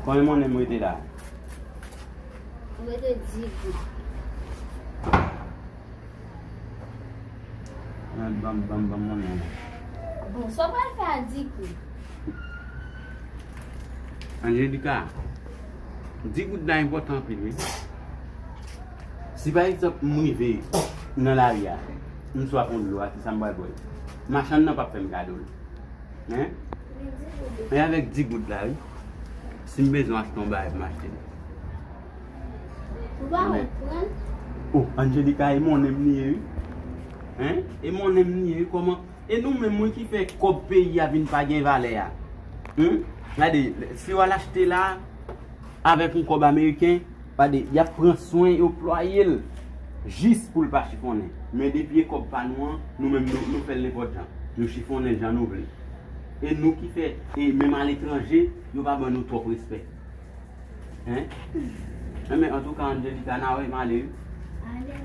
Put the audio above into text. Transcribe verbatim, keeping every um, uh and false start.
Konbyen monnen m rete la? Ou rete dis goud. Ban m, ban m, ban m monnen an. Bon, sa w pral fè a dis goud? Angelica, dis goud la enpòtan anpil, wi. Si pa egzanp, m rive nan lari a, m swaf yon dlo a, se sa m pral ba w. Machann nan p ap fè m kado l. Hein? E avèk dis goud la, wi. Si m bezwen achte yon bagay pou m achte l. Ou pa konprann? Oh, Angelica, e monnen m li ye, wi. Hein? E monnen m li ye, wi. Kòman? E nou menm, wi, ki fè kòb peyi a vin pa gen valè a. Hein? Gade, si w al achte la, avèk yon kòb ameriken, gade, y ap pran swen, yo plwaye l jis pou l pa chifonnen. Men depi e kòb pa nou an, nou menm nou, nou fè l nenpòt jan. Nou chifonnen l jan nou vle. E nou ki fè, e menm aletranje, yo pa ban nou twòp respè. Hein? Enben, antouka, Angelica, n a wè, m ale, wi. Ale.